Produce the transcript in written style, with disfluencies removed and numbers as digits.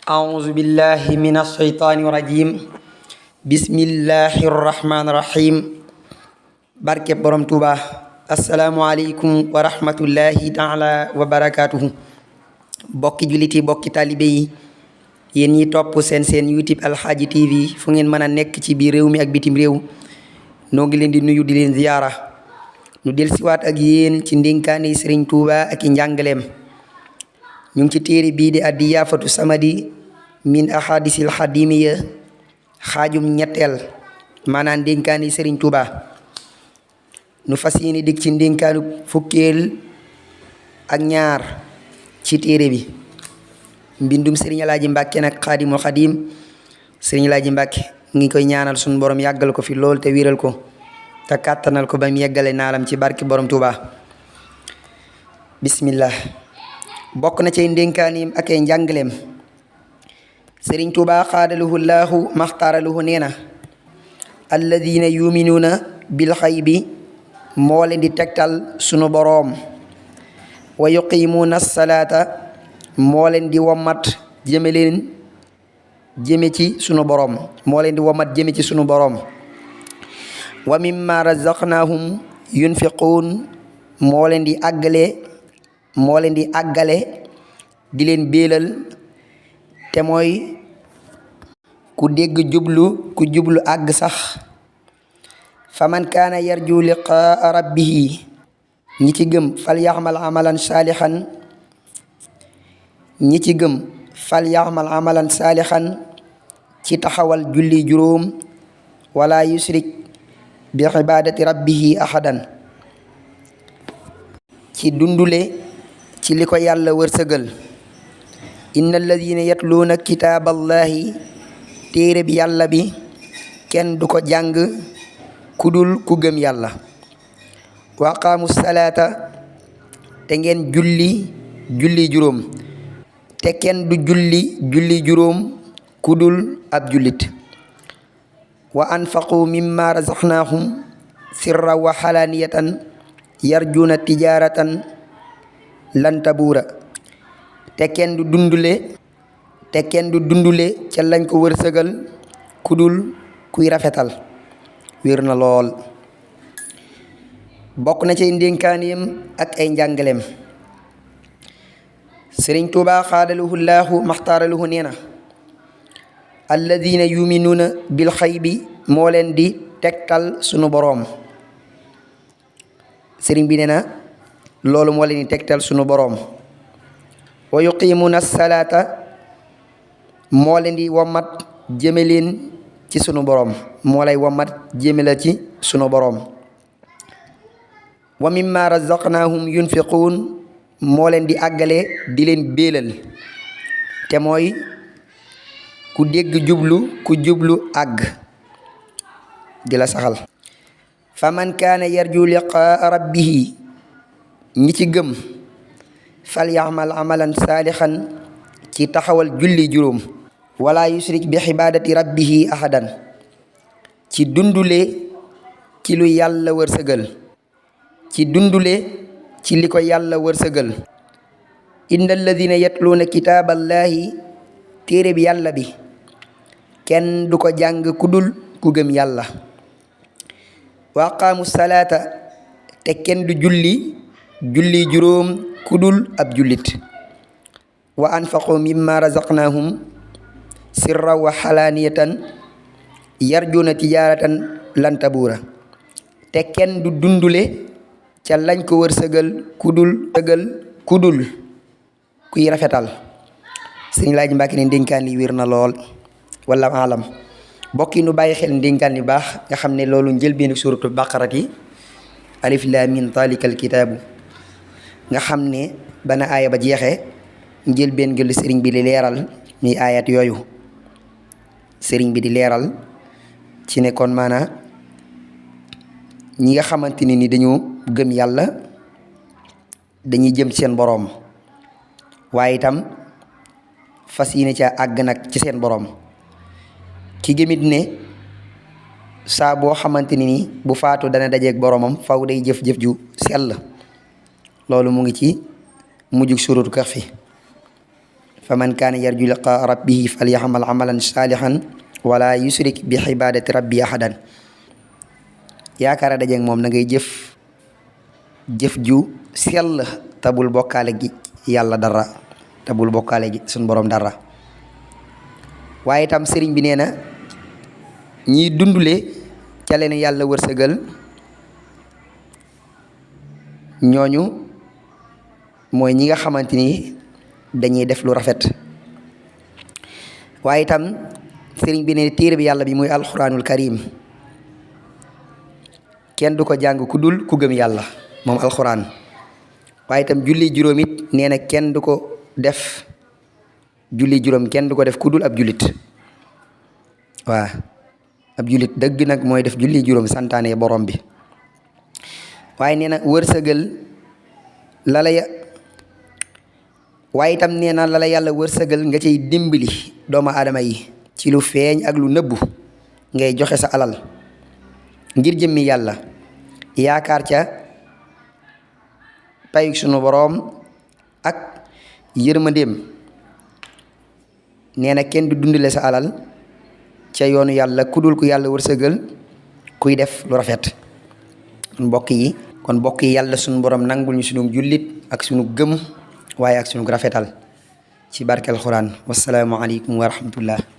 أعوذ بالله من الشيطان الرجيم بسم الله الرحمن الرحيم barke borom Tuuba asalaamualeykum wa rahmatullahi taala wa barakaatuhu bokki jullit yi bokki taalibe yi yéen ñi topp seen YouTube Alxaaji TV fu ngeen mën a nekk ci biir réew mi ak bitim réew noo ngi leen di nuyu di leen ziyaara nu dellusiwaat ak yéen ci ndénkaane Sëriñ Tuuba ak i njàngaleem ñu ngi ci téere bii di Ad-Diyaafatu Samadi min ahadisil xadimiya xaajum ñetteel maanaam ndénkaani Sëriñ Tuuba nu fas yéene dig ci ndénkaanu fukkeel ak ñaar ci téere bi mbindum Sëriñ Alaaji Mbàkke nag xaadimul xadim Sëriñ Alaaji Mbàkke ngi koy ñaanal suñu borom yàggal ko fi lool te wéral ko te kàttanal ko ba mu yeggale naalam ci barki borom Tuuba bismillah bokk na ci ndénkaanim ak ay njàngaleem Sëriñ Tuuba xaadaluhu laahu maxtaaraluhu nee na alladina yuminuuna bil xaybi moo leen di tegtal sunu boroom wa yuqimuuna salaata moo leen di womat jëme ci sunu boroom moo leen di womat jëme ci sunu boroom wa mimma razaqnaahum yunfiquun moo leen di àggale di leen béelal te mooy ku dégg ku jublu àgg sax fa man kaana yarju liqaa rabbihi ñi ci gëm fal yaxmal amalan saalixan ci taxawal julli juróom wala yusrik bi ibaadati rabbihi ahadan ci dundule ci li ko yàlla wërsëgal inna alladina yatluuna kitaaballahi téere bi yàlla bi kenn du ko jàng kudul ku gëm yàlla wa aqaamu salaata te ngeen julli juróom te kenn du julli juróom kudul ab jullit wa anfaqu mimma razaqnaahum sirra wa xalaaniyatan yarjuuna tijaaratan lan tabuura te kenn du dundule ca lañ ko wërsëgal kudul kuy rafetal wér na lool bokk na ci ndénkaaneem ak ay njàngaleem Sëriñ Tuuba xaadaluhu laahu maxtaaraluhu nee na alladina yuminuuna bil xaybi moo leen di tegtal sunu boroom sëriñ bi nee na loolu moo leen di tegtal sunu boroom wa yuqimuuna salaata moo leen di womat jëme leen ci sunu boroom moo lay womat jëme la ci sunu boroom wa mimma razaqnaahum yunfiquun moo leen di àggale di leen béelal te mooy ku dégg ku jublu àgg di la saxal fa man kaana yarju liqaa rabbihi ñi ci gëm fal yaxmal amalan saalixan ci taxawal julli juróom wala yusrik bi xibaadati rabbihi ahadan ci dundule ci lu yàlla wërsëgal ci li ko yàlla wërsëgal inna alladina yatluuna kitaaballahi téere bi yàlla bi kenn du ko jàng kudul ku gëm yàlla wa aqaamu salaata te kenn du julli juróom kudul ab jullit wa anfaqu mimma razaqnaahum sirra wa xalaaniyatan yarjuuna tijaaratan lan tabuura te kenn du dundule ca lañ ko wërsëgal kudul kuy rafetal Sëriñ Alaaji Mbàkke ne ndénkaan li wér na lool wala alam mbokk yi nu bàyyi xel ndénkaan li baax nga xam ne loolu njëlbéenu suuratu baqarati alif laam miim zaalikal kitaabu nga xam ne bana aaya ba jeexee njëlbéen gi lu sëriñ bi di leeral muy aayat yooyu sëriñ bi di leeral ci ne kon maana ñi nga xamante ni dañoo gëm yàlla dañuy jëm ci seen boroom waaye itam fas yéene ca àgg nag ci seen boroom ki gëmit ne saa boo xamante ni bu faatu dana dajeeg boroomam faw day jëf-jëf ju sell loolu mu ngi ci mujjug suuratu Kahfi fa man kaana yarju liqaa rabbihi falyaxmal amalan saalihan wala yusrik bi ibadati rabbi ahadan. yaakaar a dajeeg moom na ngay jëf ju sell tabul bokkaale gi yàlla dara, tabul bokkaale gi suñ borom dara. waaye itam sëriñ bi nee na ñiy dundule ca leen yàlla wërsëgal ñooñu mooy ñi nga xamante ni dañuy def lu rafet. waaye itam sëriñ bi ne téere bi yàlla bi muy alxuraanul karim kenn du ko jàng ku dul ku gëm yàlla moom alxuraan. waaye itam julli juróom it nee na kenn du ko def julli juróom kenn du ko def ku dul ab jullit. waa ab jullit dëgg nag mooy def julli juróom santaane borom bi. waaye nee na wërsëgal waaye itam nee na la la yàlla wërsëgal nga cay dimbali doomu aadama yi ci lu feeñ ak lu nëbbu, ngay joxe sa alal ngir jëmmi yàlla yaakaar ca payug sunu boroom ak yërmandeem. nee na kenn du dundale sa alal ca yoonu yàlla ku dul ku yàlla wërsëgal kuy def lu rafet. mbokk yi yàlla sunu boroom nangul ñu sunu jullit ak sunu gëm waaye ak sunu rafetal ci barkel Alxuraan. wassalaamu aleykum wa rahmatullah.